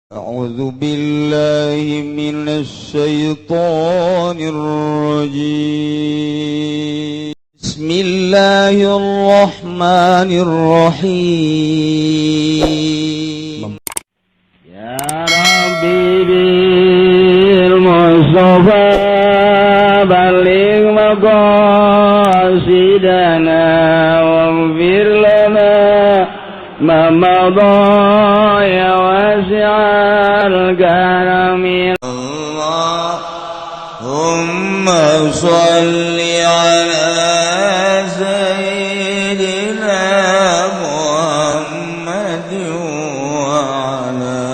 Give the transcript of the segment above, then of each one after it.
أعوذ بالله من الشيطان الرجيم. بسم الله الرحمن الرحيم. يا ربي بالمصطفى بلغ مقاصدنا واغفر لنا ما مضى يا واسع الكرم. اللهم صل على سيدنا محمد وعلى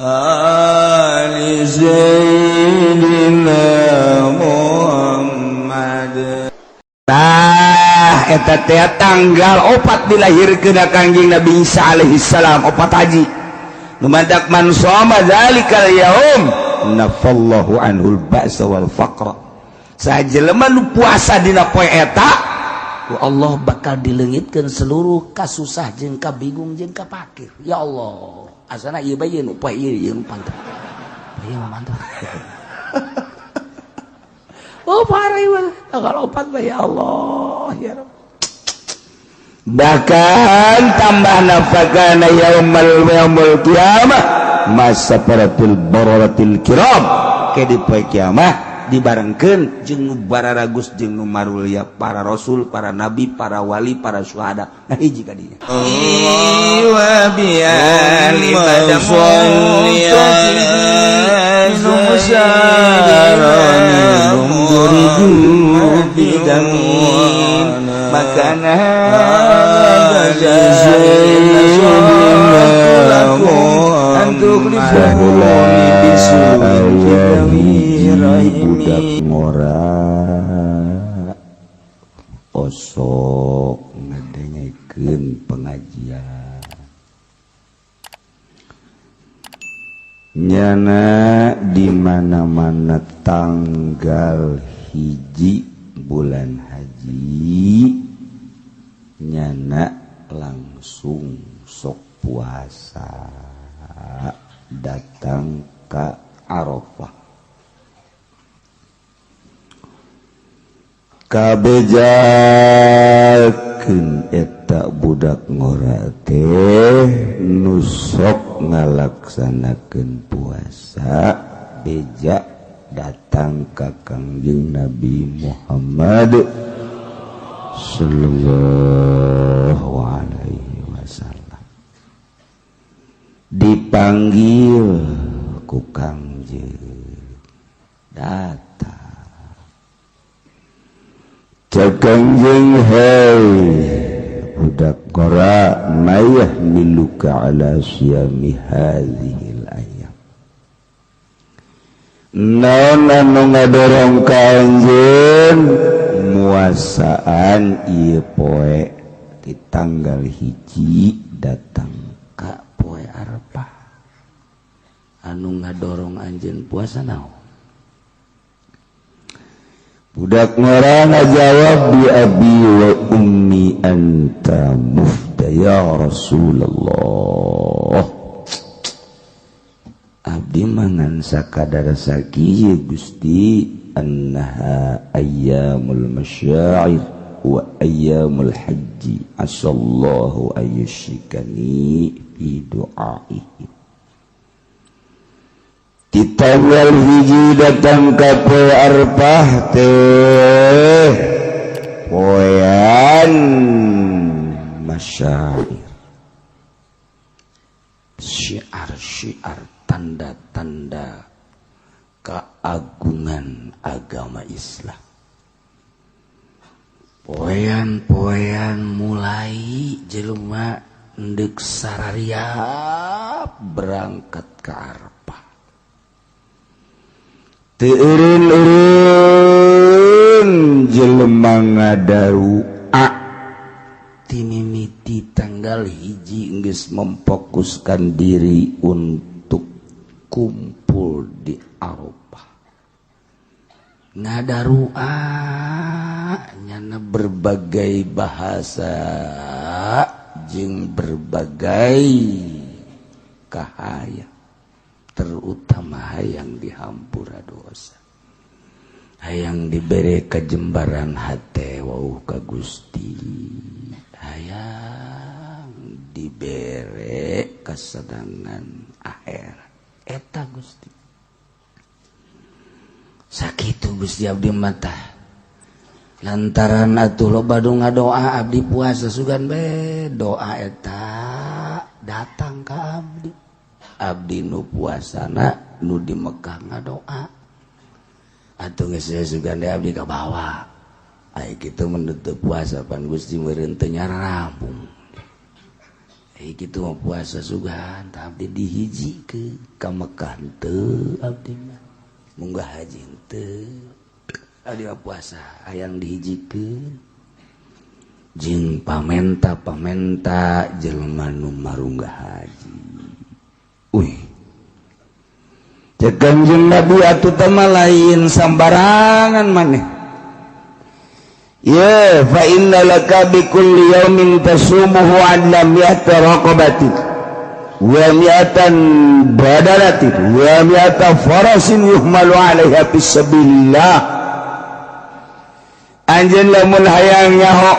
آل سيدنا محمد. Tah, eta teh tanggal 4 dilahirkeun Kangjeng Nabi Isa alaihi salam, 4 haji. Nu matak man shoma dzalikal yaum nafallahu anhul ba'sa wal faqra. Sajelema nu puasa dina poe eta, ku Allah bakal dileungitkeun seluruh kasusah jeung kabingung jeung kapakir. Ya Allah, asana ieu bae nu poe ieu ieu mantap. Ieu mah mantap. Oh, parah ieu tanggal 4 bae, ya Allah, ya Rabb. Bahkan tambah nafakana yaumal yaumul kiamah masafaratul bararatil kiram, ke di poe kiamah dibarengkeun jeung nu bararagus jeung nu marulia, para rasul, para nabi, para wali, para syuhada. Nah, hiji ka dinya. Wa bi ali صل على سيدنا bidamin makana سيدنا lakum an tukhlifuni bisu'in budak ngora osok ngadengekeun pengajian nyana di mana-mana tanggal 1 bulan haji nyana langsung sok puasa datang ke Arafah, kabejakeun eta budak ngora teh nu sok ngalaksanakeun puasa, beja datang ka Kangjeng Nabi Muhammad sallallahu alaihi wasallam, dipanggil ku Kangjeng, datang. Cek Kangjeng, "Hei budak ngora, ma yahmiluka ala siyami hadhil ayyam? Naon anu ngadorong ka anjeun muasaan ieu poe di tanggal 1 datang ka poe Arafah? Anu ngadorong anjeun puasa naon?" Budak ngora ngajawab, "Bi abi wa ummi anta mufda ya Rasulullah, abdi mangan sakadar sakieu Gusti, annaha ayyamul masyair wa ayyamul haji, asallahu ayyushikani fi du'aihi." Di tanggal 1 datang ka poe Arfah teh poean masyair, Syiar-syiar, tanda-tanda keagungan agama Islam, poean-poean mulai jelema ndek sarariap berangkat ke Arafah. Teu eureun-eureun jelema ngadarua. Timimiti tanggal 1 geus memfokuskan diri untuk kumpul di Arafah, ngadarua nyana berbagai bahasa jeung berbagai kahaya. Utama hayang dihampura dosa, hayang dibere kajembaran hate wau ka Gusti, hayang dibere kesenangan akhirat eta Gusti. Sakitu Gusti abdi mata lantaran atuh loba nu ngadoa abdi puasa, sugan be doa eta datang ka abdi. Abdi nu puasana nu di Mekah ngadoa atuh geus sugan de abdi ka bawa. Ai kitu mun puasa pan Gusti meureun teu nyarampung. Ai kitu mah puasa sugan tah abdi dihijikeun ka Mekah teu, abdi mah munggah haji teu, abdi mah puasa hayang dihijikeun jeung pamenta-pamenta jelema nu marunggah haji. Uih, cek Kanjeng Nabi, atuh teh mah lain sambarangan maneh. Ya, fa inna laka bi kulli yaumin tasumuhu adla mi'ata raqabatin wa mi'atan badalatin wa mi'ata farasin yuhmalu 'alaiha fi sabilillah. Anjeun lamun hayang nyaho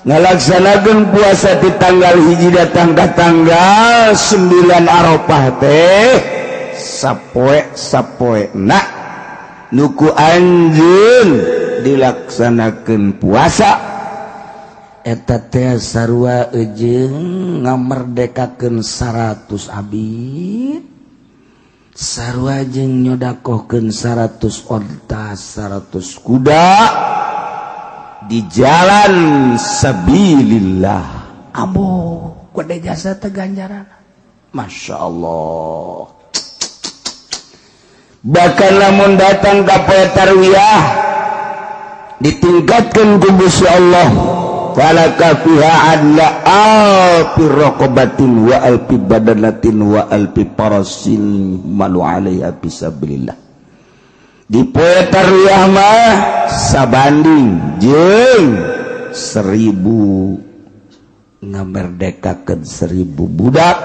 ngalaksanakeun puasa di tanggal 1 datang ke tanggal 9 Arafah teh, sapoe sapoe nak nu ku anjeun dilaksanakeun puasa eta teh sarua jeung ngamerdekakeun 100 abid, sarua jeung nyodakohkeun 100 onta, 100 kuda di jalan sabilillah. Ambo, gede jasa teh ganjaran, Masya Allah. Bahkan lamun datang ka poe tarwiyah ditingkatkan ku Gusti Allah, falaka fiha adla alfi raqabatin wa alfi badanatin wa alfi parasin malu alaiha fisabilillah. Di poe tarwiyah mah sabanding jeung 1000 ngamerdekakeun 1000 budak,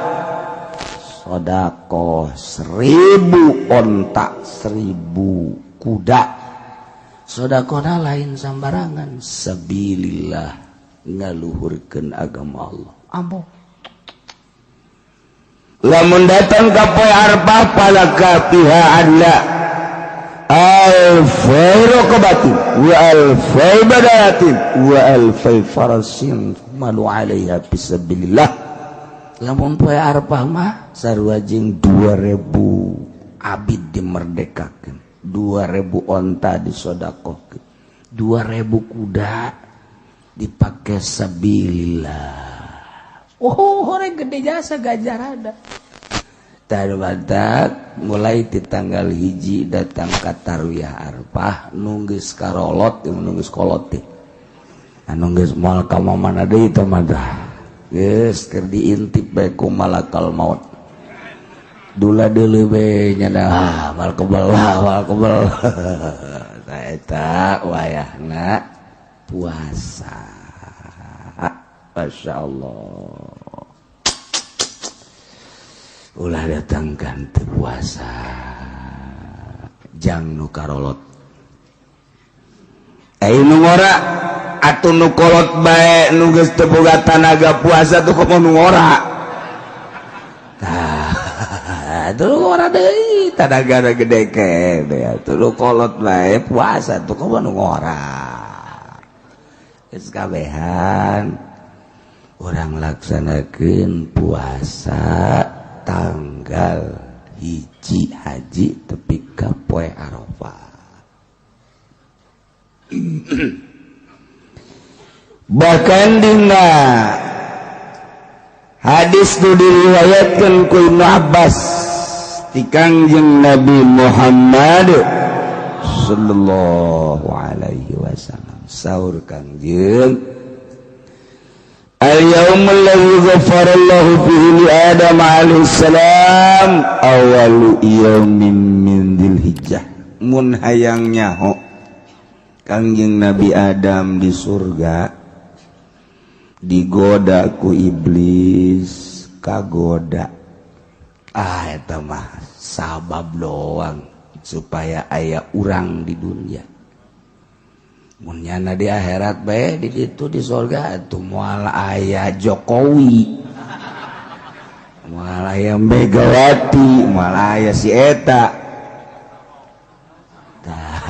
sodakoh 1000 onta, 1000 kuda. Sodakohna lain sambarangan, sabilillah, ngaluhurkeun agama Allah. Ambo, lamun datang ka poe Arafah, falaka fiha adla alfai raqabatin wa alfai badanatin wa alfai farasin malu alaiha fisabilillah. Lamun poe Arafah mah sarua jeung 2000 abid dimerdekakeun, 2000 onta disodakohkeun, 2000 kuda dipake sabilillah. Oh, orang gede jasa ganjaranna. Badak mulai di tanggal 1 datang ka tarwiyah Arfah, nu geus karolot, nu geus kolot teh, anu geus moal ka mana deui teh mah, geus keur diintip bae ku malakal maut. Dula deuleu we nya, ah, mal kebel, mal kebel. Tah, eta wayahna puasa. Masya Allah, ulah datangkan teu puasa jang nu karolot. Eh, nu ngora atuh, nu kolot bae nu geus teu boga tanaga puasa tuh, komo nu ngora. Tah, tuh nu ngora deui tanaga gede kene atuh. Nu kolot bae puasa tuh, komo nu ngora. Geus kabehan urang laksanakeun puasa tanggal 1 haji tepi ka poe Arafah. Bahkan dina hadis itu diriwayatkan ku Ibnu Abbas ti Kangjeng Nabi Muhammad sallallahu alaihi wasallam, saur Kangjeng, "Al-yaumul ladzi ghafarallahu fihi li Adam alaihi salam awalu yaumin min Dzulhijjah." Mun hayang nyaho Kangjeng Nabi Adam di surga digoda ku iblis, kagoda. Ah eta mah sabab doang supaya aya urang di dunia. Mun nyana di akhirat bae di ditu di sorga atuh moal aya Jokowi, moal aya Megawati, moal aya si eta. Tah.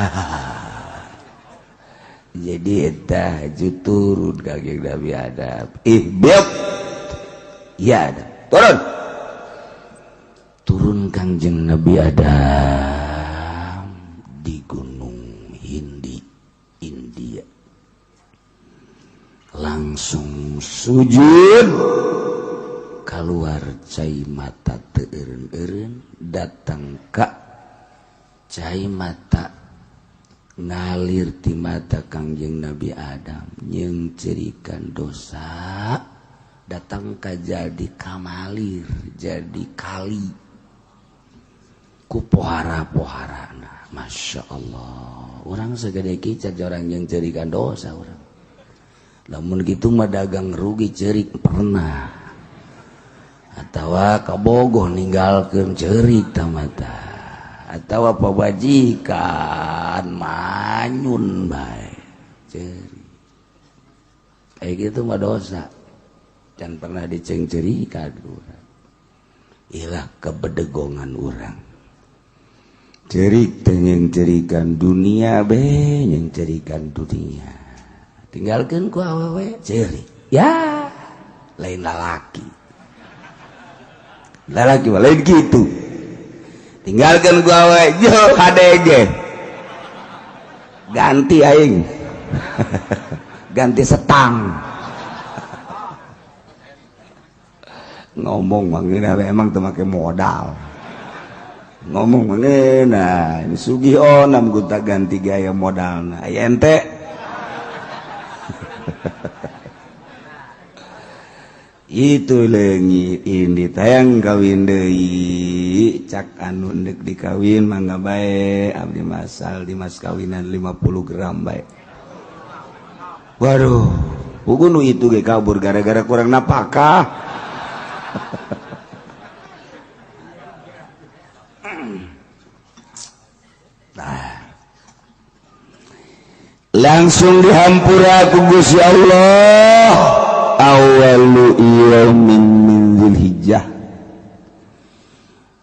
Jadi eta turun Kangjeng Nabi Adam. Ihbit. Ya Adam. Turun. Turun Kangjeng Nabi Adam di Gunung Hindi, India. Langsung sujud, keluar cai mata teu eureun-eureun, datang ka cai mata ngalir ti mata Kangjeng Nabi Adam nyengcerikan dosa, datang ka jadi kamalir, jadi kali ku pohara-poharana. Masya Allah, orang segede kicat orang yang cerikan dosa orang. Lamun gitu mah dagang rugi cerik pernah, atawa kabogoh ninggalkeun cerik tamata, atawa pabajikan manyun bae cerik. Kayak gitu mah dosa. Jangan pernah dicengcerikan urang. Ilah kebedegongan urang. Cerik teh nyengcerikan dunia be, nyengcerikan dunia. Tinggalkeun ku awewe cerik. Ya, lain lalaki. Lalaki mah lain gitu. Tinggalkan ku awewe yo KDG. Ganti aing. Ganti setang. Ngomong mah ngeunah emang teu make modal. Ngomong mah ngeunah, ini sugih onam gonta ganti gaya modalna. Aya ente. Itu leungit ini tayang kawin deui, cak anu endek dikawin mangga bae abdi masal di mas kawinan 50 gram bae. Waduh, puguh nu itu ge kabur gara-gara kurang napakah. Nah. Langsung dihampura ku Gusti Allah. Awalu yaumin min Dzulhijjah.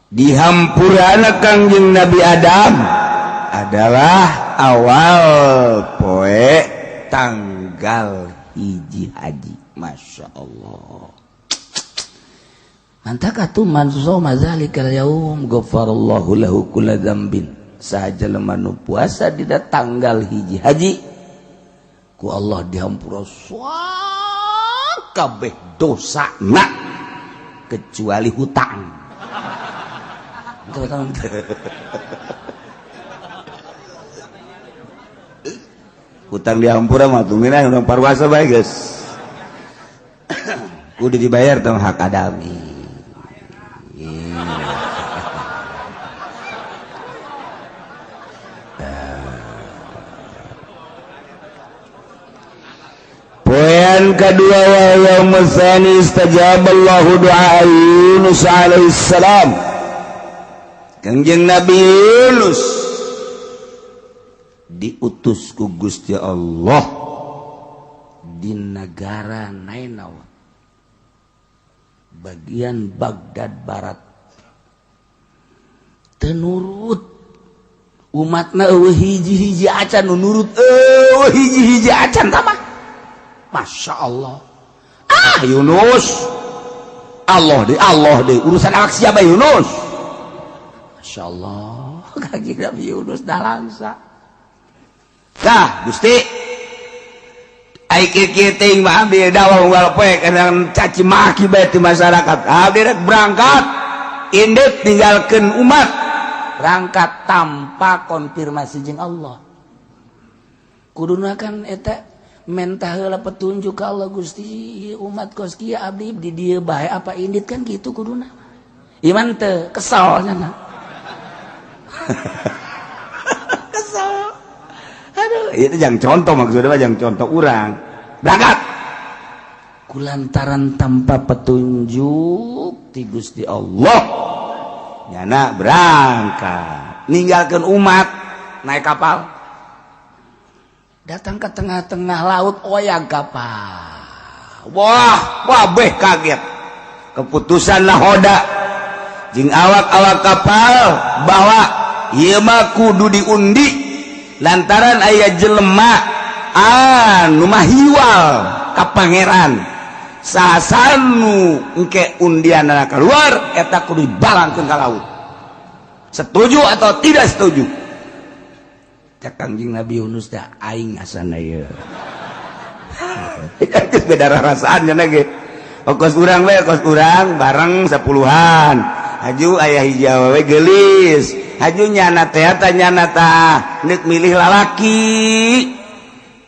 Dihampurana Kangjeng Nabi Adam adalah awal poe tanggal 1 haji. Masya Allah. Mantap atuh man shoma zalikal yaum ghafarallahu lahu kulla dzambin. Saha jelema nu puasa dina tanggal 1 haji ku Allah dihampura kabeh dosa nak kecuali hutang. Hutang dihampura mah tungguin urang parwasa bae geus. Kudu dibayar tong hak adami. Poean kedua wa yaumul tsani istajaballahu du'a Yunus alaihissalam. Kangjeng Nabi Yunus diutus ku Gusti Allah di negara Nainawa, bagian Baghdad Barat. Teu nurut umatna eueuh hiji-hiji acan nu nurut, eueuh hiji-hiji acan tamah. Masya Allah. Ah Yunus, Allah deh urusan awak siapa Yunus. Masya Allah, kaki Nabi Yunus dah langsa. Dah Gusti, ai kieu teuing mah abdi dakwah unggal poe kana caci maki bae ti masyarakat. Abdi rek berangkat, indit ninggalkeun umat, berangkat tanpa konfirmasi jeung Allah. Kuduna kan eta mentah heula petunjuk ka Allah. Gusti umat kos kieu abdi di dieu bae apa indit kan gitu kuduna. Iman teu kesel nya. Kesel. Aduh, itu jangan contoh maksudnya, jangan contoh urang. Berangkat. Kulantaran tanpa petunjuk ti Gusti Allah. Nyana berangkat ninggalkan umat naik kapal datang ke tengah-tengah laut oyag kapal. Wah, wabeh kaget. Keputusan nahoda jeung awak-awak kapal bahwa ieu mah kudu diundi lantaran aya jelema anu mahiwal ka pangeran. Sasanu engke undianana keluar eta kudu dibalangkeun ka laut. Setuju atau tidak setuju? Cek Kangjeng Nabi Yunus teh aing asana ieu. Geus beda rasaan nya ge. Kos urang we, kos urang bareng sepuluhan. Haju aya hiji awewe geulis. Haju nyana teh ta nyana tah neuk milih lalaki.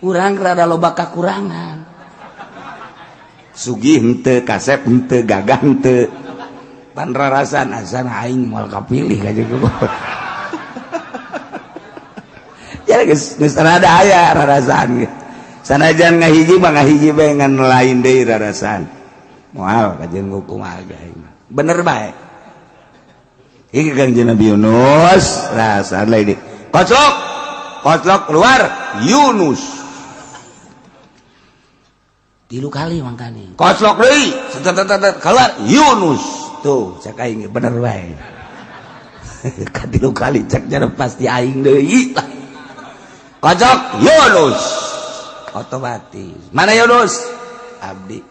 Urang rada loba kakurangan. Sugih henteu, kasep henteu, gagah henteu. Pan rarasan asana aing moal kapilih ka jeung. Ya geus geus rada aya rarasaan ge. Sanajan ngahiji mah ngahiji bae ngan lain deui rarasan. Moal kajeun kumaha ge aing. Bener bae. Iki Kangjeng Nabi Yunus rasaan lain deui. Koclok. Koclok keluar Yunus. Tilu kali mangkane. Koclok deui. Keluar Yunus. Tuh cek aing bener bae. Katilu kali cek jare pasti aing deui lah. Kocok Yunus. Otomatis. Mana Yunus? Abdi.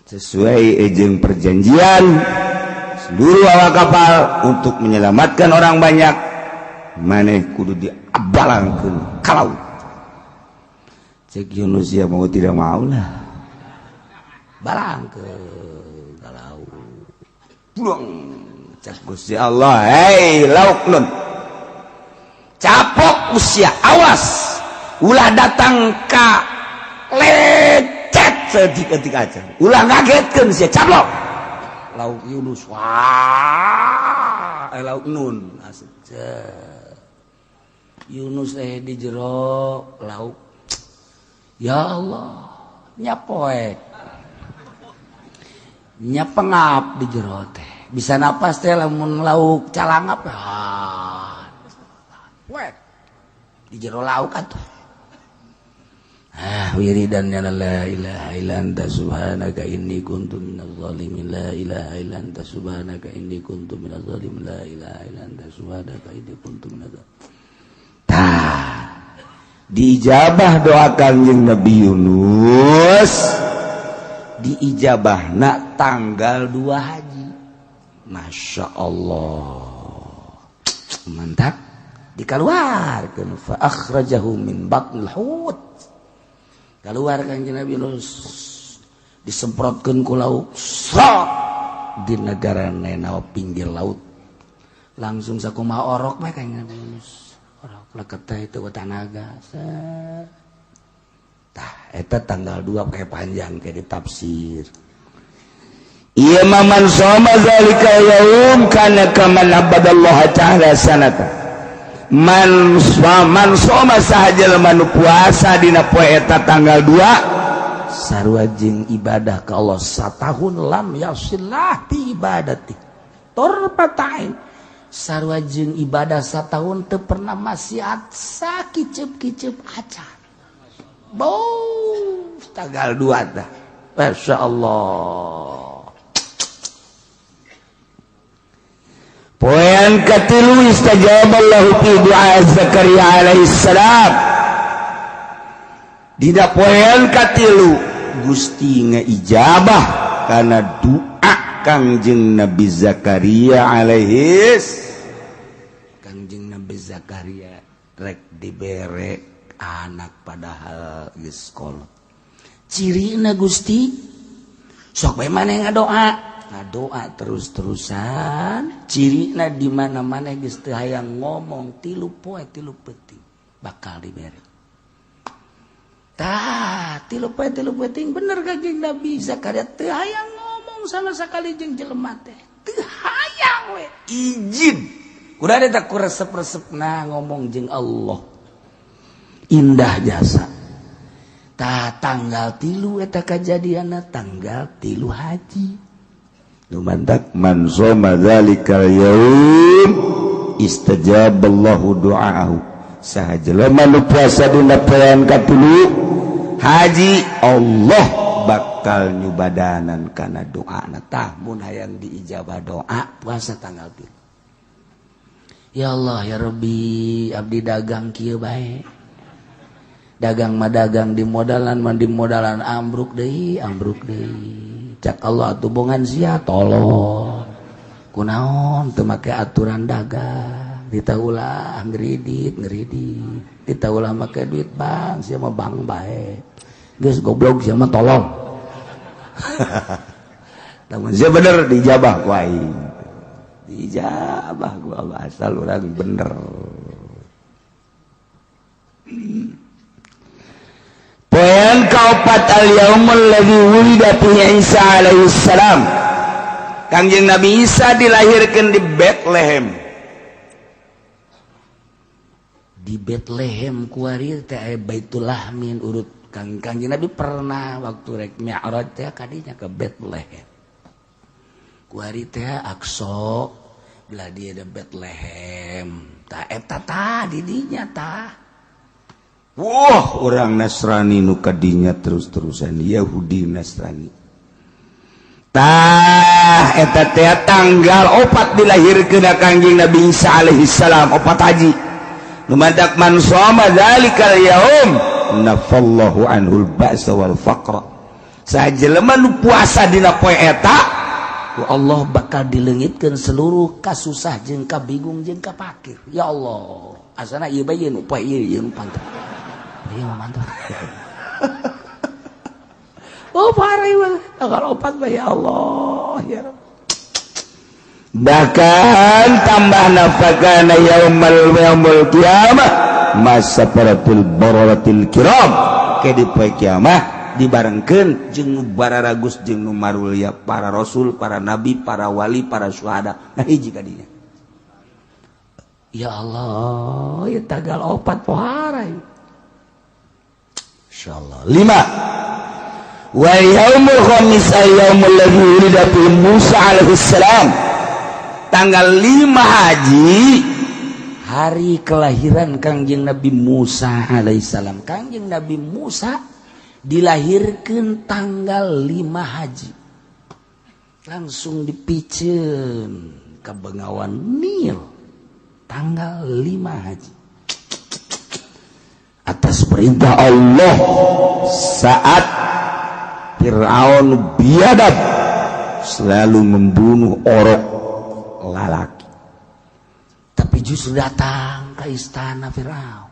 Sesuai jeung perjanjian seluruh awak kapal untuk menyelamatkan orang banyak, maneh kudu diabalangkeun ka laut. Cek Yunus ya mau tidak mau lah. Balangkeun ka laut. Buang cek Gusti Allah, hei lauk nun. Capok usia, awas ulah datang ka lecet sedetik aja, ulah ngagetkeun sia caplok lauk Yunus. Wah, lauk nun asup Yunus di jero lauk. Ya Allah, nyapoek nya pengap di jero teh bisa napas teh lamun lauk calangap. Ah, poek di jero lauk atuh. Ah, wiridan ya la ilaha illa anta subhanaka inni kuntu minaz zalimin, la ilaha illa anta subhanaka inni kuntu minaz zalimin, la ilaha illa anta subhanaka inni kuntu minaz zalimin. Tah, diijabah doa Kangjeng Nabi Yunus, diijabahna tanggal 2 haji. Masya Allah, mantap. Dikeluarkan fa akhrajahu min batnil hut. Keluar Kangjeng Nabi Yunus disemprotkeun ku lauk srot di negara Nenawa pinggir laut. Langsung sakumaha orok bae Kangjeng Nabi Yunus. Orok leket teh itu tanaga. Tah eta tanggal 2 kayak panjang kayak ditafsir. Ieu mah man shoma zalika yaum kana kaman abadallaha ta'ala sanata. Man soma sahaja nu puasa dina poe eta tanggal 2 sarua jeung ibadah ka Allah satahun lam yasillah fi ibadati torpatain sarua jeung ibadah satahun teu pernah maksiat sakiceup-kiceup acan. Bau tanggal 2 tah. Masya Allah. Poean katilu istajaballahu fi du'a Zakaria alaihissalam. Dina poean katilu Gusti ngaijabah kana doa Kangjeng Nabi Zakaria alaihis. Kangjeng Nabi Zakaria rek dibere anak padahal geus kolot. Cirina Gusti sok bae maneh ngadoa. Ngadoa terus-terusan cirina di mana-mana geus teu hayang ngomong 3 poe 3 peuting bakal dibere. Tah 3 poe 3 peuting bener Kangjeng Nabi Zakaria teu hayang ngomong sama sekali jeung jelema teh. Teu hayang we izin. Kudu eta ku resep-resepna ngomong jeung Allah. Indah jasa. Tah tanggal 3 eta kajadianna tanggal 3 haji. Nu mantak man shoma dzalikal yaum istajaballahu du'aahu. Saha jelema nu puasa dina poean katilu haji, Allah bakal nyubadanan kana doana. Tah, mun hayang diijabah doa, puasa tanggal 3. Ya Allah ya Rabbi, abdi dagang kieu bae, dagang mah dagang, di modalan mah di modalan, ambruk deui, ambruk deui. Cak Allah, atuh bongan sia tolong, kunaon teu make aturan dagang, ditaulah ngeridit ngeridit, ditaulah make duit bank, sia mah bank bae, geus goblok sia mah, tolong. Lamun sia bener, dijabah ku aing, dijabah ku Allah, asal urang bener. Poean kaopat, al yaumul ladzi wulida fihi Isa alaihi salam. Kangjeng Nabi Isa dilahirkan di Bethlehem. Di Bethlehem kuari teh aya Baitul Lahmin urut. Kang Kangjeng Nabi pernah waktu rek Mi'raj teh kadinya ke Bethlehem. Kuari teh Aqsa, belah dia ada Bethlehem. Tah eta tah di dinya tah. Wah, orang Nasrani nu kadinya terus-terusan Yahudi Nasrani. Tah eta teh tanggal 4 dilahirkeun Kangjeng Nabi Isa alaihi salam, 4 haji. Nu mantak man shoma dzalikal yaum nafallahu anhul ba'sa wal faqra. Saha jelema nu puasa dina poe eta, ku Allah bakal dileungitkeun seluruh kasusah jeung kabingung jeung kapakir. Ya Allah, asana ieu bae nu poe ieu ieu nu pantang. Ieu mah mantap. Oh, parah ieu tanggal 4 bae, ya Allah ya Rabb. Bahkan tambah nafakana yaumal yaumul kiamah masaparatil bararatil kiram, ke di poe kiamah dibarengkeun jeung nu bararagus jeung nu marulia, para rasul, para nabi, para wali, para syuhada. Nah, hiji kadinya. Ya Allah, ya tanggal 4 pohara. Insyaallah. Lima, wa yaumul khamis al yaumul ladzi wulida fihi Musa alaihi salam. Tanggal 5 haji, hari kelahiran Kangjeng Nabi Musa alaihissalam. Kangjeng Nabi Musa dilahirkan tanggal 5 haji, langsung dipiceun ke Bengawan Nil tanggal 5 haji atas perintah Allah saat Fir'aun biadab selalu membunuh orok lalaki. Tapi justru datang ke istana Fir'aun,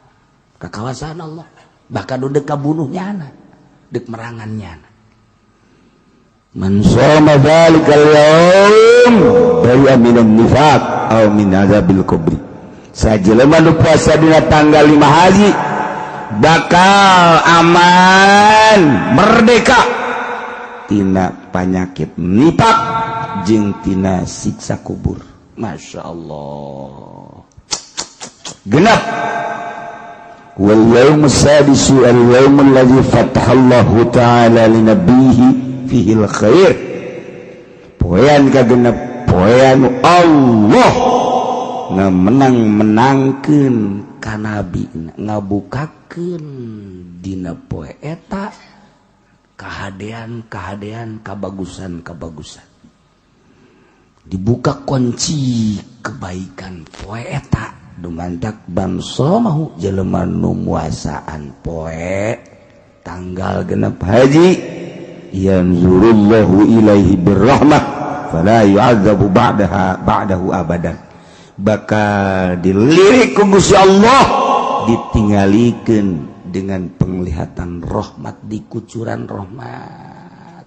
ke kawasan Allah, bahkan udah kabunuh nyana, dek merangan nyana. Man shoma dzalikal yaum bari'a minan nifaq aw min adzabil qabri. Sajelema nu puasa dina tanggal 5 haji bakal aman, merdeka tina penyakit nifak jeung tina siksa kubur. Masya Allah. Genap, wal yaumus sadisu al yaumul ladzi fatahallahu ta'ala li nabiyhi fihi al khair. Poean kagenep, poean Allah menang-menangkeun ka nabi, ngabukakeun dina poe eta kahadean-kahadean, kabagusan-kabagusan, dibuka kunci kebaikan poe eta. Dumantak bangsa mau jelema nu muasaan poe tanggal 6 haji, yanzurullahu ilaihi birrahmah fala yu'adzabu ba'daha ba'dahu abadan, bakal dilirik ku Gusti Allah, ditinggalikeun dengan penglihatan rahmat, dikucuran rahmat,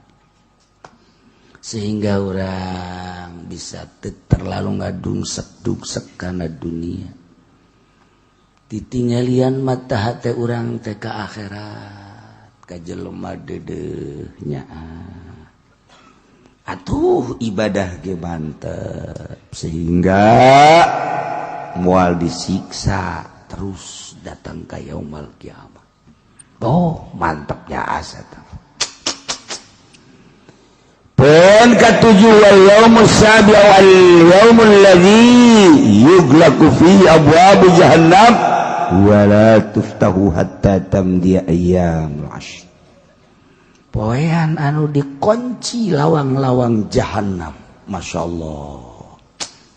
sehingga orang bisa terlalu ngadungsek-dungsek karena dunia, ditinggalian mata hati orang teh ka akhirat, ka jelema deudeuhnya atuh ibadah ge mantep sehingga moal disiksa terus datang ke yaumal kiamat. Oh, mantepnya asa tuh. Poin katujuh, wal yaumus sabi wal yaumul ladzi yughlaqu fi abwab jahannam wala tuftahu hatta tamdi ayyamul ashr. Poean anu dikunci lawang-lawang jahannam, Masya Allah,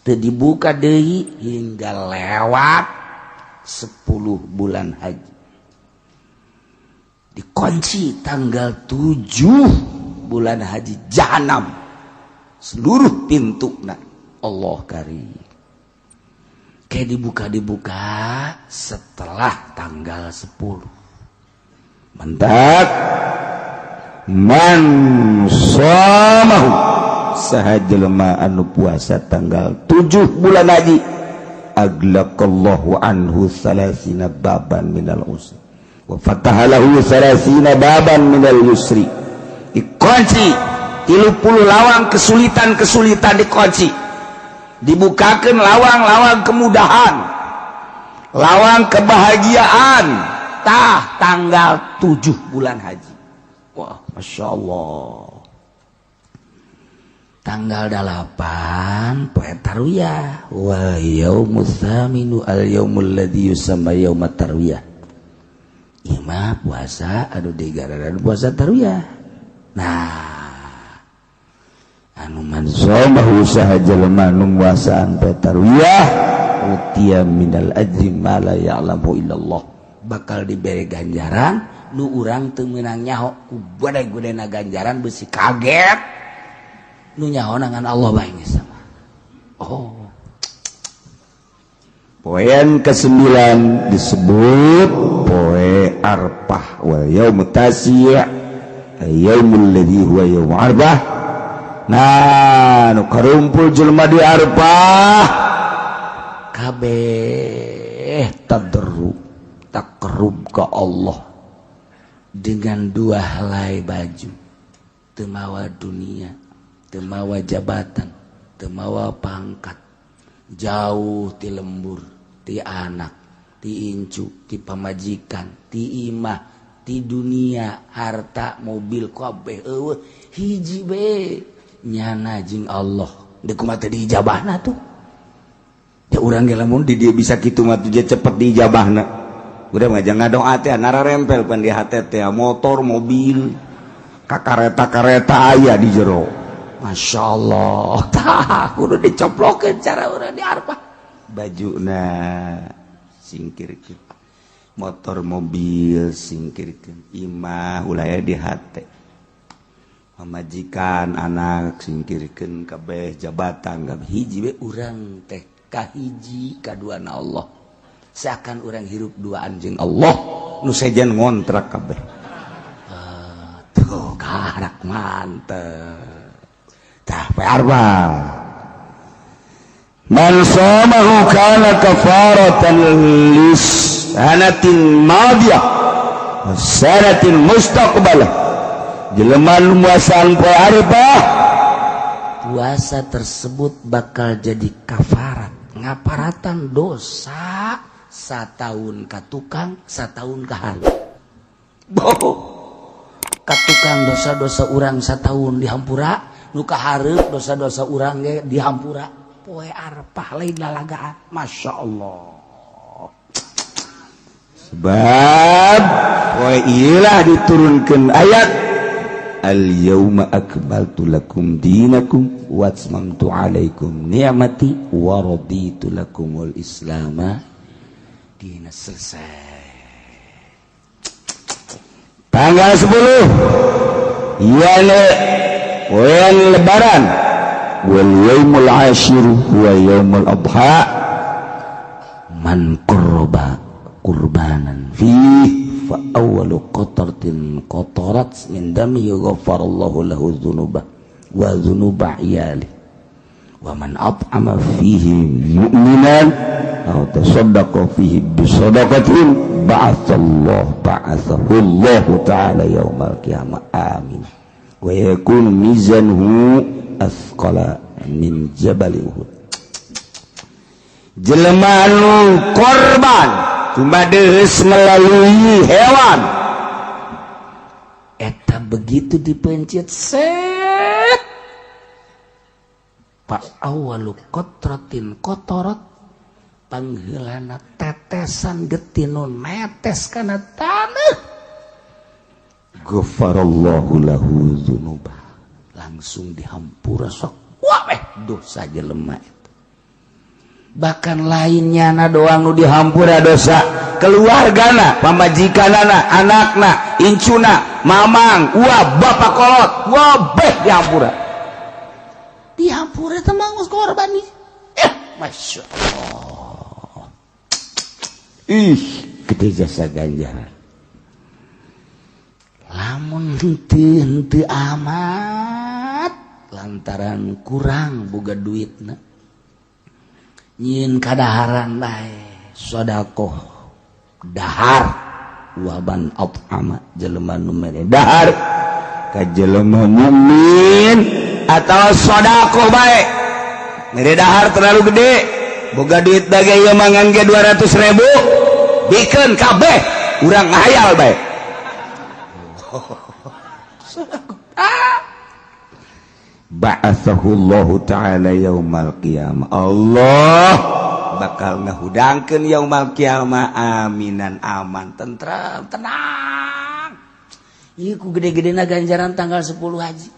teu dibuka deui hingga lewat 10 bulan haji. Dikunci tanggal 7 bulan haji jahanam seluruh pintu. Nah, Allah karim, kayak dibuka-dibuka setelah tanggal 10. Mantap. Man shamahu, saha jelema anu puasa tanggal 7 bulan haji, aglaqallahu anhu salasina baban minal usri wa fataha lahu salasina baban minal yusri. Dikunci 30 lawang kesulitan-kesulitan, dikunci, dibukakan lawang-lawang kemudahan, lawang kebahagiaan. Tah, tanggal 7 bulan haji. Wah, Masya Allah. Tanggal 8 poe tarwiyah. Wa yaumus tsaminu al yaumul ladzi yusamma yaumat tarwiyah. Ieu mah puasa anu digararan puasa tarwiyah. Nah, anu man shamahu, saha jelema nu muasaan poe tarwiyah, utiya minal ajri ma la ya'lamu illallah, bakal diberi ganjaran nu urang teu meunang nyaho. Ku gede-gedena ganjaran, besi kaget nu nyaho ngan Allah bae geus sama. Oh. Poin ke-9 disebut poe Arfah. Wa yaumut tasi' yaumul ladzi huwa yaum Arfah. Nah, nu karumpul jelema di Arfah kabeh tadarru takarrub ke Allah dengan dua helai baju, teu mawa dunia, teu mawa jabatan, teu mawa pangkat, jauh ti lembur, ti anak, ti incu, ti pamajikan, ti imah, ti dunia, harta, mobil, kabeh eueuh, hiji be nyana jeung Allah. Deuk kumaha teh diijabahna tuh? Ya, urang ge lamun di dia bisa kitu mah tuh cepet diijabahna. Udah mah jangan doa teh nararempel pan di hate teh motor, mobil, ka kareta-kareta aya di jero. Masya Allah. Tah, kudu dicoplokeun cara urang di Arfah. Bajuna singkirkeun, motor mobil singkirkeun, imah ulah di hate, pamajikan, anak singkirkeun kabeh, jabatan kabeh. Hiji we urang teh kahiji kaduana Allah, seakan urang hirup duaan jeung Allah. Nu sejen ngontrak kabeh. Tuh karak mantep. Tah, poe Arfah, man shamahu kana kafaratan lis sanatin madiyah wa sanatin mustaqbalah. Jelema nu muasaan poe Arfah, puasa tersebut bakal jadi kafarat, ngaparatan dosa satahun ka tukang, satahun ka hareup. Boh, ka tukang dosa-dosa urang satahun dihampura, nu ka hareup dosa-dosa urang ge dihampura. Poe Arfah lain lalagaan. Masya Allah. Sebab poe ieu diturunkan ayat al yauma akmaltu lakum dinakum wa atmamtu alaikum ni'mati wa raditu lakumul islama dina. Selesai. Tanggal 10 yane poean lebaran. Wal yaumul ashir huwa yaumul adha. Man qurba qurbanan fihi fa awwalu qatratin qatarat min damihi ghafarallahu lahu dzunubah wa dzunuba iyali wa man at'ama fihi mu'minan aw tasaddaqa fihi bisadaqatin ba'athallahu Allah ta'ala yaumal qiyamah amin wa yakunu mizanhu athqala min jabal Uhud. Jelema anu korban tumadeus melalui hewan eta begitu dipencet set. Pak awalu kotrotin kotorot pangheulana tetesan getih nu netes kana taneuh ghafarallahu lahu dzunubah, langsung dihampura sok wabeh dosa jelema eta. Bahkan lainnya na doang nu dihampura dosa keluargana, pamajikanana, anakna, incuna, mamang, uwa, bapak kolot, wabeh dihampura. Dihampura teh mah geus korban nih. Masya Allah. Ih, gede jasa ganjaran. Lamun henteu amat lantaran kurang boga duitna. Nyieun kadaharan bae, sedekah dahar waban at'ama jelema nu mere dahar ka jelema mukmin atau sedekah bae. Mere dahar terlalu gede, boga duit dage ieu mangan ge 200.000, bikeun kabeh urang ngahayal bae. Ba'athahullahu ta'ala yaumal qiyamah, Allah bakal ngahudangkeun yaumal qiyamah aminan aman tentram tenang. Ieu ku gede-gedena ganjaran tanggal 10 haji.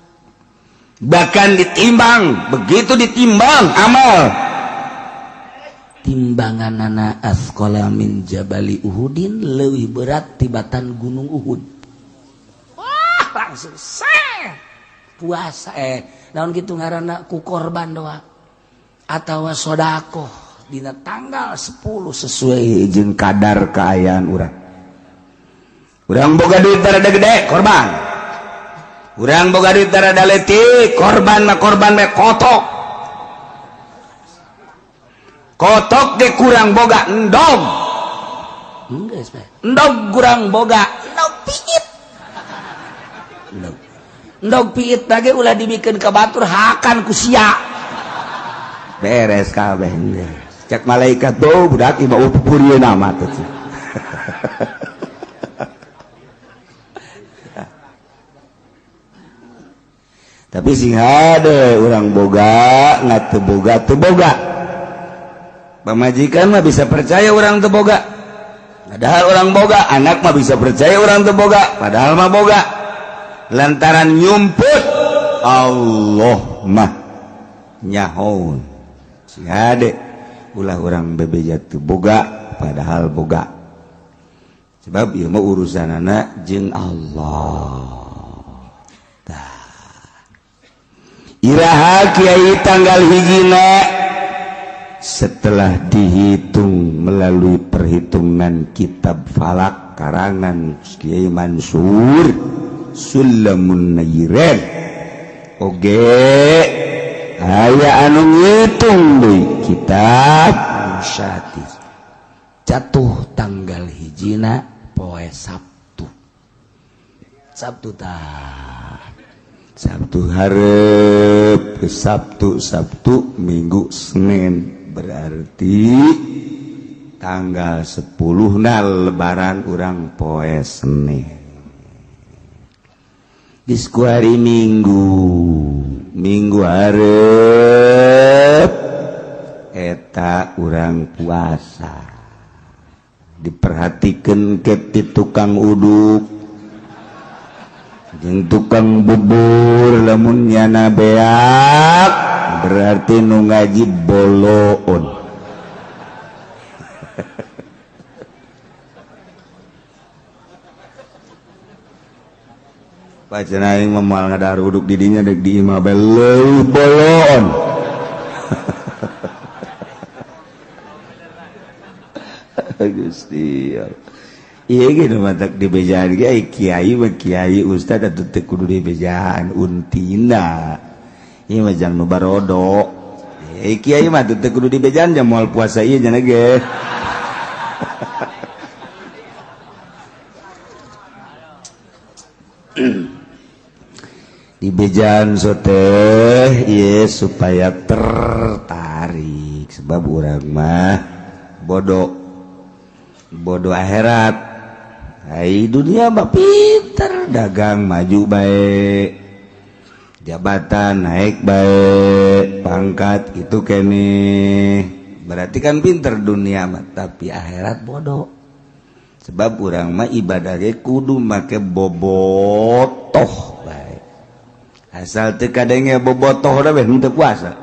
Bahkan ditimbang, begitu ditimbang amal timbanganana asqala min jabali Uhudin, leuwih berat tibatan gunung Uhud. Wah, langsung seh puasa naon kitu ngaranna ku korban doa atawa sedekah dina tanggal 10 sesuai jeung kadar kaayaan urang. Urang boga duit rada gede korban, urang boga duit rada leutik korban mah korban mah kotok. Kotok ge kurang boga endog. Geus bae. Endog kurang boga, endog piit. Endog. Endog piit lagi ulah dibikeun ka batur hakan ku sia. Beres kabeh. Cek malaikat tuh budak ieu mah pupurieun amat teh. Tapi sing hade urang boga nggak teu boga teu boga. Pamajikan mah bisa percaya urang teu boga. Padahal urang boga, anak mah bisa percaya urang teu boga, padahal mah boga. Lantaran nyumput Allah mah nyahoun. Sing hade ulah urang bebeja teu boga padahal boga. Sebab ieu mah urusanana jeung Allah. Tah. Iraha kiai tanggal hijina setelah dihitung melalui perhitungan kitab falak karangan Kiai Mansur Sulamun Nairen. Oge aya anu ngitung deui kitab Musyatir. Jatuh tanggal hijina poe Sabtu. Sabtu tah. Sabtu hareup, Sabtu Sabtu Minggu Senin, berarti tanggal 10 na lebaran urang poe Senin. Geus ku hari Minggu, Minggu hareup eta urang puasa. Diperhatikeun ke ti tukang uduk jeung tukang bubur, lamun nyana beak berarti nu ngaji boloon. Pacenah aing mah moal ngadahar uduk di dinya deuk di imah bae leuwih boloon. Gusti iya gitu matak dibejaan ge kiai mah kiai ustad atuh teu kudu dibejaan untina. Ieu mah jang nu barodo. Kiai mah teu kudu dibejaan jang moal puasa ieu jana ge. Dibejaan soteh ieu supaya tertarik sebab urang mah bodoh. Bodoh akhirat. Hai dunia mah pinter dagang maju bae. Jabatan naik baik, pangkat itu kene. Berarti kan pinter dunia mah, tapi akhirat bodoh. Sebab urang mah ibadah ge kudu make bobotoh bae. Asal teu kadenge bobotoh da beh henteu puasa.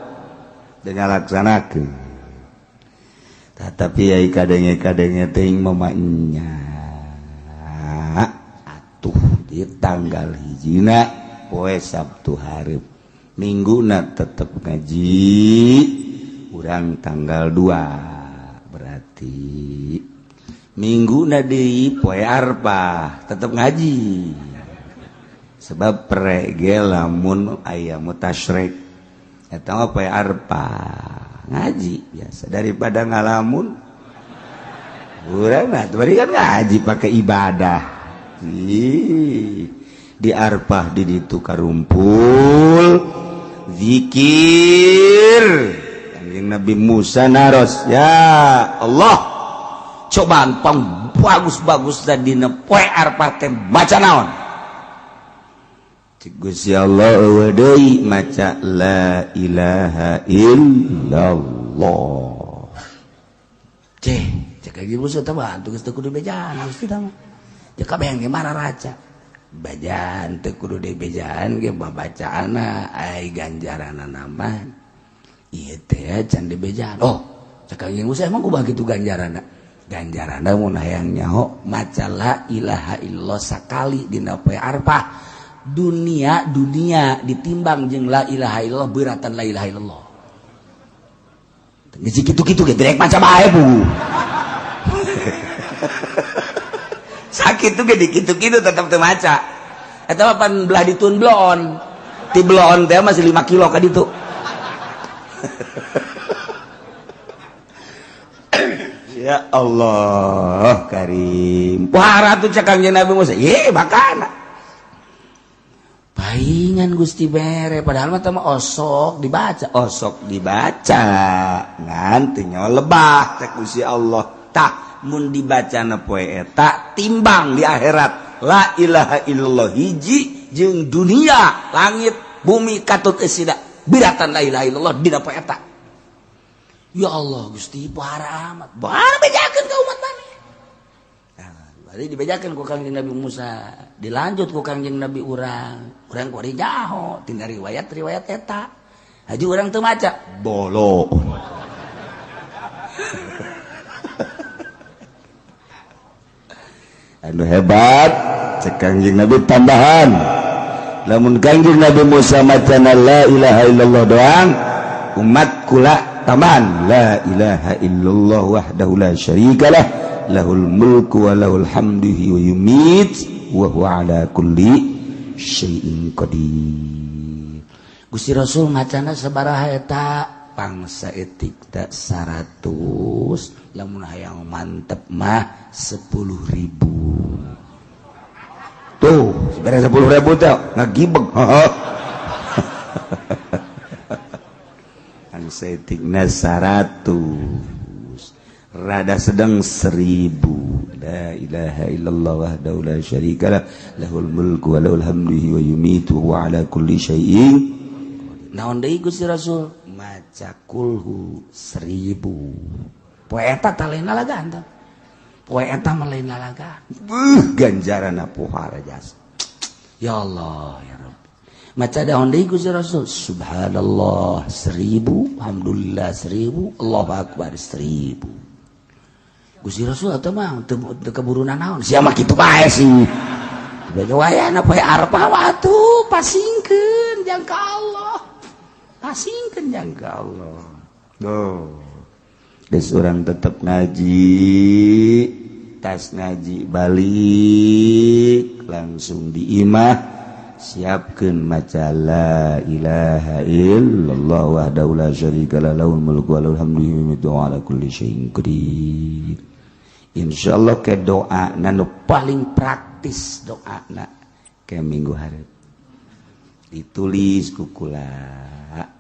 Teu ngalaksanakeun. Tetapi ai kadenge-kadenge teuing mah nya. Atuh di tanggal hijina poe Sabtu hareup. Mingguna tetep ngaji. Urang tanggal 2 berarti Minggu deui poe Arpah tetep ngaji. Sebab prege lamun aya mutasyrik eta mah poe Arpah ngaji biasa daripada ngalamun urang mah tadi kan ngaji pakai ibadah. Ih, di Arpah di ditu karumpul zikir. Kanjeng Nabi Musa naros, ya Allah, cobaan pang bagus-bagus tadi poe Arpah teh maca naon? Cik Gusti Allah eueuh deui maca la ilaha illallah. Ceh, cek lagi Musa teh mah geus teu kudu bejaan Gusti teh mah. Jeung kabeh ge mararaca. Bejaan teu kudu dibejaan ge babacaanna ai ganjaranna mah. Ieu teh can dibejaan. Oh, cek Kangjeng Musa emang kumaha kitu ganjaranna? Ganjaranna mun hayang nyaho maca la ilaha illallah sakali dina poe Arpah. Dunia dunia ditimbang jeung la ilaha illallah beratan la ilaha illallah. Geus kitu-kitu ge direk maca bae bu. Sakitu ge dikitu-kitu tetep teu maca. Eta mah pan belah ditun bloon. Ti bloon teh masih 5 kilo ka ditu. Ya Allah Karim. Pohara tuh cek Kangjeng Nabi Musa. Ye bakana. Paingan Gusti bere padahal mah teh mah osok dibaca, osok dibaca. Ngan teu nyawa lebah cek Gusti Allah. Tah mun dibacana poe eta timbang di akhirat la ilaha illallah hiji jeung dunia langit bumi katut eusina biratan la ilaha illallah dina poe eta. Ya Allah Gusti pohara amat. Pohara bejakeun ka umat maneh. Nah, dibejakeun ku Kangjeng Nabi Musa, dilanjut ku Kangjeng Nabi urang. Urang kuari jaho tina riwayat-riwayat eta. Haji urang teu maca bolo. Anu hebat cek Kangjeng Nabi tambahan. Lamun Kangjeng Nabi Musa macana la ilaha illallah doang, umat kula tambahan la ilaha illallah wahdahu la syarikalah lahul mulku wa lahul hamdu wa yumit wa huwa ala kulli syai'in qadir. Gusti Rasul macana sabaraha eta? Pangsa etik tak 100, lamun hayang mantep mah 10.000. Tuh, sebenarnya 10.000 teh ngagibeg. Heeh. Pangsa etikna 100. Rada sedang 1000. La ilaha illallah wahdahu la syarikalah lahul mulku wa lahul hamdu wa yumitu wa ala kulli syai'in. Naon deui Gusti Rasul? Maca kulhu 1000. Poe eta tah lain lalagaan tah. Poe eta mah lain lalagaan. Beuh ganjaranna pohara jasa. Ya Allah ya Rabbi. Maca daun deui Gusti Rasul, subhanallah 1000, alhamdulillah 1000, Allahu akbar 1000. Gusti Rasul atuh mah teu keburu nanaon. Sia mah kitu bae sih. Bege wayahna poe Arpah atuh pasingkeun jang ka Allah. Pasingkeun jang ka Allah. Tuh. Geus urang tetep ngaji, tas ngaji balik langsung di imah siapkeun maca la ilaha illallah wahdahu la syarikalah lahul mulku wa lahul hamdu wa ala kulli syai'in qadir. Insyaallah ke doa nu paling praktis doana ke minggu hareup ditulis ku kula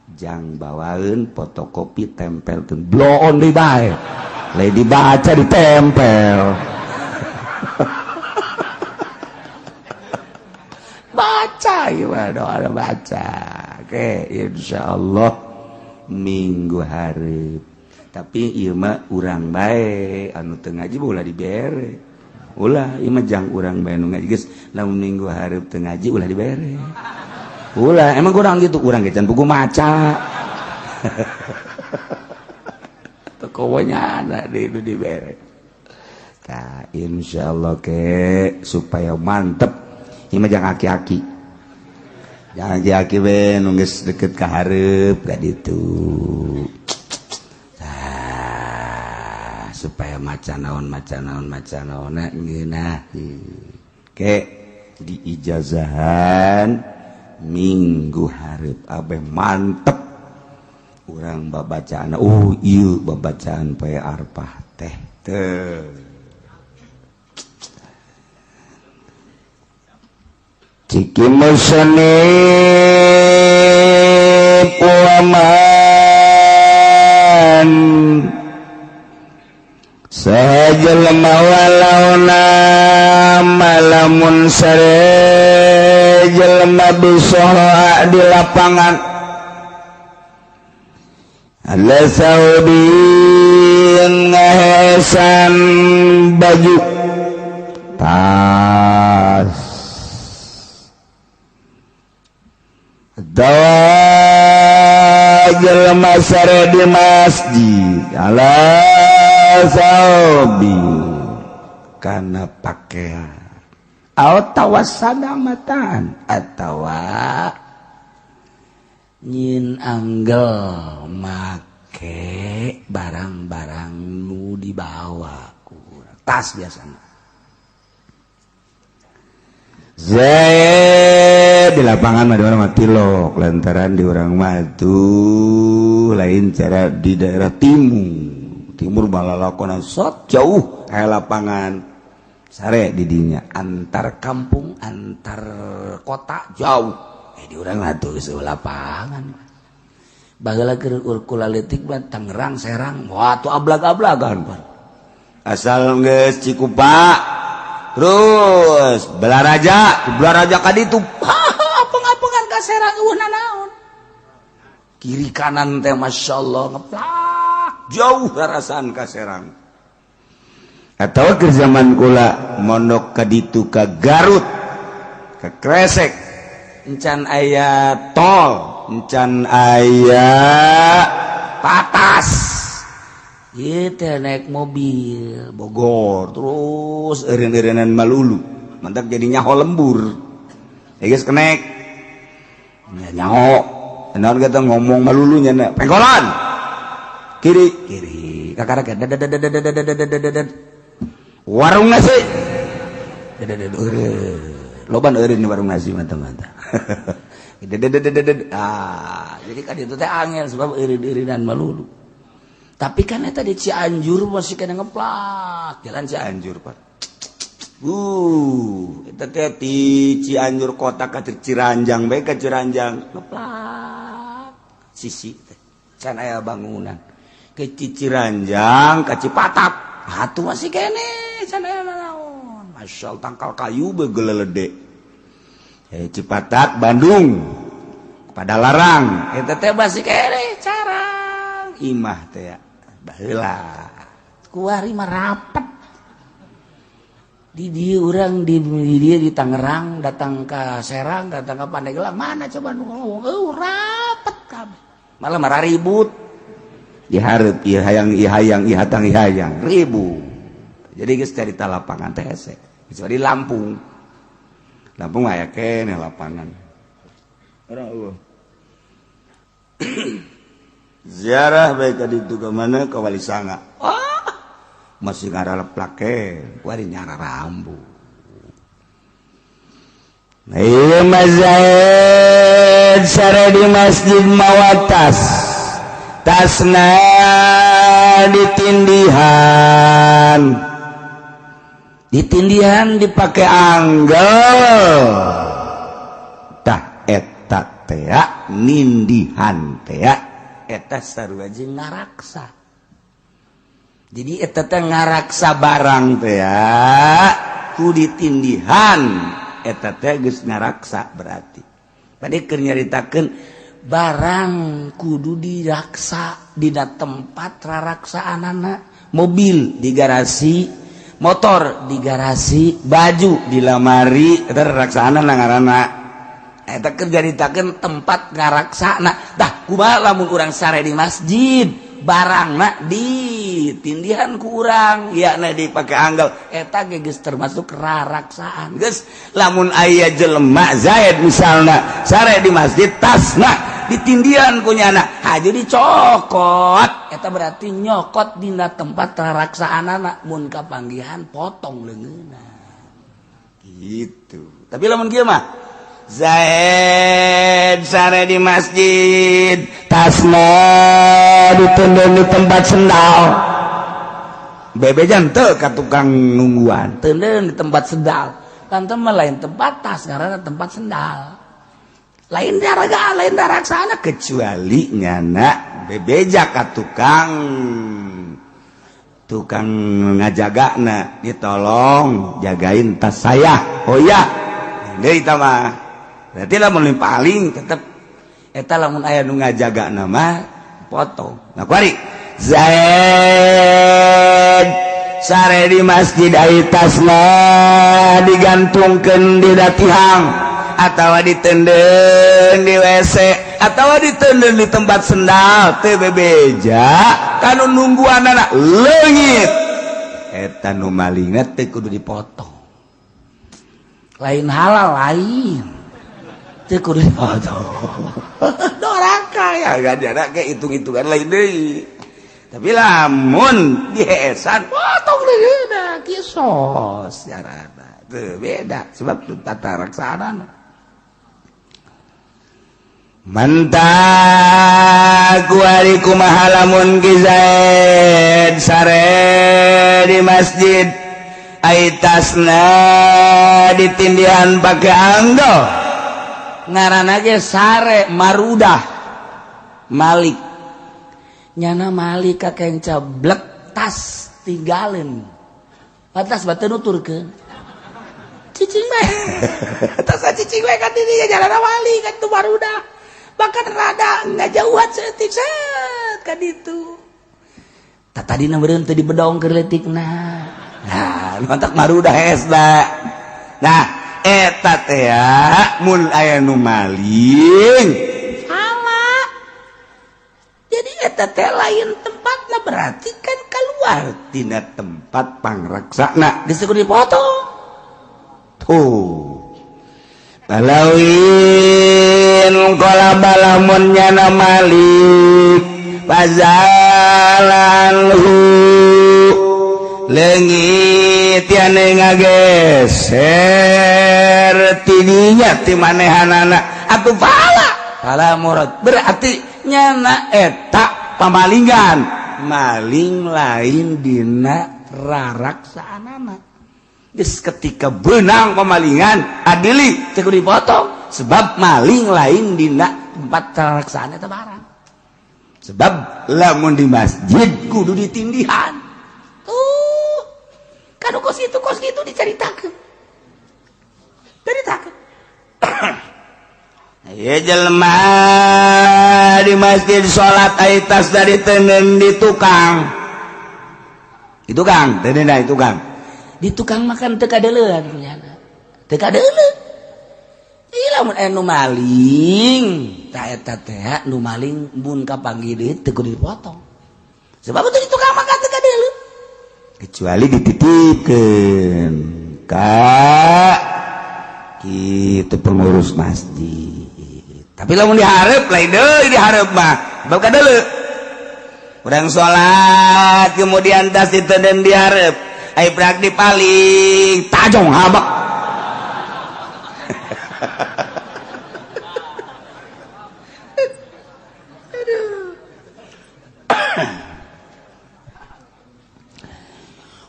jang bawaeun fotokopi tempelkeun bloon deui bae lain dibaca ditempel. Baca Wah, gimana doa baca. Oke, insyaallah minggu hareup. Tapi ieu mah urang bae anu teu ngaji ulah dibere. Ulah, ieu mah jang urang bae nu ngaji geus lamun minggu hareup teu ngaji ulah dibere. Ulah, emang kurang gitu, urang ge can pugu maca. Tokonya ada di itu dibere. Tah, insyaallah ke supaya mantep. Ieu mah jang aki-aki. Jangan aki-aki we nu geus deket ka hareup ka ditu. Tah, supaya maca naon maca naon maca naon ngeunah. Ke diijazahan minggu hareup abeh mantep. Urang babacaan, oh ieu babacaan poe Arfah teh teu. Ciki musonib waman sahaja lemah walauna malamun sare jelema bisohra di lapangan ala saudin ngahesan baju tas dawa jelema sare di masjid ala saubi kana pakaian atawa tawassada mataan atawa nyin anggel make barang-barang nu dibawa ku tas biasana. Zaid di lapangan mah di orang mah tilok lantaran di orang mah tuh lain cara di daerah timur timur balalakonan sok jauh kayak lapangan sare di dinya antar kampung antar kota jauh di orang mah tuh geus lapangan baheula keur kula leutik mah Tangerang Serang wah tuh ablag-ablagan pan asal geus Cikupa terus Belaraja, Belaraja ka ditu apeng-apengan ka Serang eueuh nanaon. Kiri kanan teh masyaallah ngeplak jauh rarasaan ka Serang. Atawa keur zaman kula mondok ka ditu ka Garut, ka Kresek, encan aya tol, encan aya patas. Ieu teh naik mobil Bogor terus eureun-eureunnan malulu mantak jadi nyaho lembur geus kenek nyaho naon kata ngomong malulu nya pengkolan kiri kiri kakarek warung nasi loban eureun warung nasi mata-mata ah jadi kan itu teh angel sebab eureun-eureunnan malulu. Tapi kan eta di Cianjur masih kena ngeplak jalan Cianjur Pak. Eta teh di Cianjur kota ka Ciranjang bae ka Ciranjang ngeplak sisi teh can aya bangunan ke Ciranjang ka Cipatat atuh masih kene can aya naon masyaallah tangkal kayu begelelede Cipatat Bandung pada larang eta teh masih kene carang imah teh baheula kuari mah rapet di dieu urang di dieu di Tangerang datang ka Serang datang ka Pandeglang mana coba nu ngomong rapet kabeh malah marah ribut dihareup ieu hayang ieu hayang ieu hatang ieu hayang ribut jadi geus carita lapangan teh hese kecuali Lampung Lampung aya keneh lapangan orang eueuh ziarah baik ka ditu ka mana ka Wali Sanga ah masih ngaraleplak ke kuari nyara rambu nah ieu mah Zaid sare di masjid mawa tas tasna ditindihan ditindihan dipake anggel tah eta teh nindihan teh eta sarua jeung ngaraksa. Jadi eta teh ngaraksa barang teh ku ditindihan eta teh geus ngaraksa berarti. Tadi keur nyaritakeun barang kudu diraksa dina tempat raraksaan, mobil di garasi, motor di garasi, baju di lamari, eta raraksaan ngaranna. Eta keur nyaritakeun tempat ngaraksana. Tah, kumaha lamun urang sare di masjid, barangna ditindihan ku urang, ya na dipake anggel, eta ge geus termasuk raraksaan. Geus, lamun aya jelema Zaid misalna sare di masjid, tasna ditindihan ku nyana, haju dicokot, eta berarti nyokot dina tempat raraksaan. Mun kapanggihan, potong leungeunna. Gitu. Tapi lamun kieu mah, Zaid sare di masjid, tasna ditendang di tempat sendal, bebejan teu ka tukang nungguan. Teuneun di tempat sendal tante mah, lain tempat tas, karena tempat sendal lain daraga, lain daraksana. Kecuali nyana bebeja ka tukang, tukang ngajaga na, ditolong jagain tas saya. Oh iya deui, mah berarti lamun paling tetep eta lamun aya nu ngajaga nama potong. Nah, kuari Zaid sare di masjid, ai tasna digantungkeun di tihang atau ditenden di WC atau ditenden di tempat sendal, teu bebeja ka nu nungguan anak, leungit, eta nu malingna teu kudu dipotong. Lain halal, lain teu kudu dipotong. Doraka ya kan, kayak hitung-hitungan lain deui. Tapi lamun diheesan, potong leungeunna, kisos carana. Teu beda sebab tata raksana. Mantap, kuari kumaha lamun Ki Zaid sare di masjid, ai tasna ditindihan pake anggel? Ngaranna ge sare marudah, Malik nyana Malik ka kenca blek, tas tinggalin, pantas batu nuturkeun cicing bae, tas cicing bae kan dinya jalan wali kan tuh marudah, bahkan rada ngajauhan saeutik set kan itu. Tah, tadi meureun teu dibedong keur leutikna. Nah, mantak marudah hesna. Nah, eta teh mun aya nu maling. Salah, jadi eta teh lain tempatna, berarti kan keluar tina tempat pangraksana. Geus kudu dipotong. Tuh. Balawin qala lamun nyana malik fazalanhu, leungit yane ngageser tidinya ti manehanana atuh pala pala murad, berarti nyana eta pamalingan, maling lain dina raraksaanana. Geus, ketika benang pemalingan, adili teu kudu dipotong. Sebab maling lain dina tempat raraksaan eta barang. Sebab lamun di masjid kudu ditindihan. Tuh kan kos itu, kos itu diceritakan, ceritakan. Ya, jelema di masjid salat, ai tas dari tenen di tukang, di tukang tenen, di tukang. Di tukang makan teu kadeuleuan, kunyana teu kadeuleuh. Ih, lamun aya nu maling, tah eta teh nu maling mun kapanggih deui teu kudu dipotong, sebab itu di tukang makan teu kadeuleuh. Kecuali dititipkeun ka kitu pengurus masjid. Tapi lamun diharap, lain deui, diharap mah bab kadeuleu. Urang salat kemudian tas ditenden diharap, ai prak dipaling, tajong habak.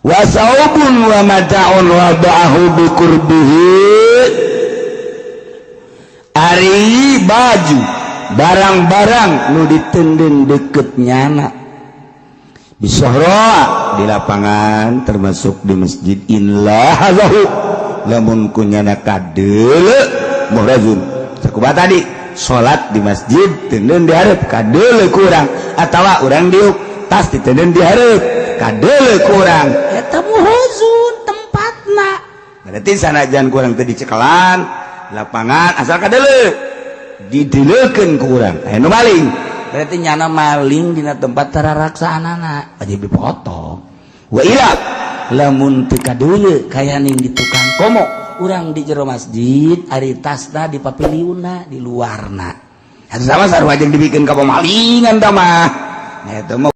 Wa saubun wa mata'un wada'ahu bi qurbihi, ari baju barang-barang nu ditenden deket nyana bisohroa di lapangan termasuk di masjid, inlah lamun kunyana kadeuleu muhrazun. Cek tadi salat di masjid teundeun di hareup, kadeuleu ku urang, atawa urang diuk, tas diteundeun di hareup, kadeuleu ku urang. Eta muhuzun tempatna. Berarti sanajan ku urang teu dicekelan lapangan, asal kadeuleu, dideulekeun ku urang, aya nu maling. Berarti nyana maling dina tempat tararaksaanana wajib dipotong. Wa ila Lamun teu kadeuleu, kaya ning di tukang komo, urang di jero masjid, ari tasna di papiliuna, di luarna. Sama sarua jeung dibikin ka pemalingan tah mah. Nah, eta mah.